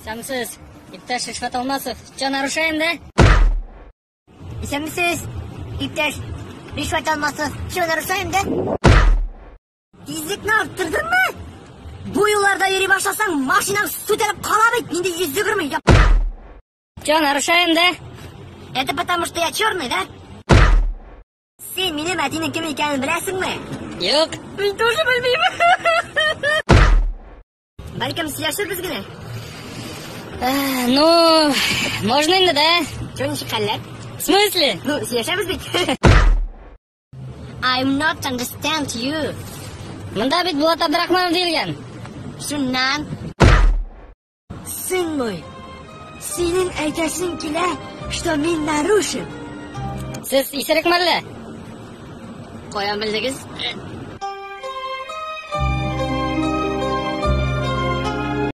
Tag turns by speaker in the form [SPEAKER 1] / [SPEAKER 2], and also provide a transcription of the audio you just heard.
[SPEAKER 1] Исәнмесез, иптәш Ришват Алмасов. Че, нарушаем, да?
[SPEAKER 2] Исәнмесез, иптәш Ришват Алмасов. Че, нарушаем, да? Тизлекне арттырдыңмы? Бу юлларда йөри башласаң, машинаң сүтелеп кала бит. Нинди 120. Я...
[SPEAKER 1] Че, нарушаем, да?
[SPEAKER 2] Это потому, что я черный, да? Син минем әтинең кем икәнен беләсеңме?
[SPEAKER 1] Юк.
[SPEAKER 2] Мин тоже белмим. Бәлкем сөйләшербез генә.
[SPEAKER 1] Ну, можно инде, да?
[SPEAKER 2] Че, ничек хәлләр?
[SPEAKER 1] В смысле?
[SPEAKER 2] Ну, сөйләшәбез бит. I'm not understand you.
[SPEAKER 1] Монда бит Булат Абдрахманов диелгән.
[SPEAKER 2] Шуннан. Сын мой, синең әйтәсең килә, что мин нарушим.
[SPEAKER 1] Сез исерекме әллә?
[SPEAKER 2] Каян белдегез?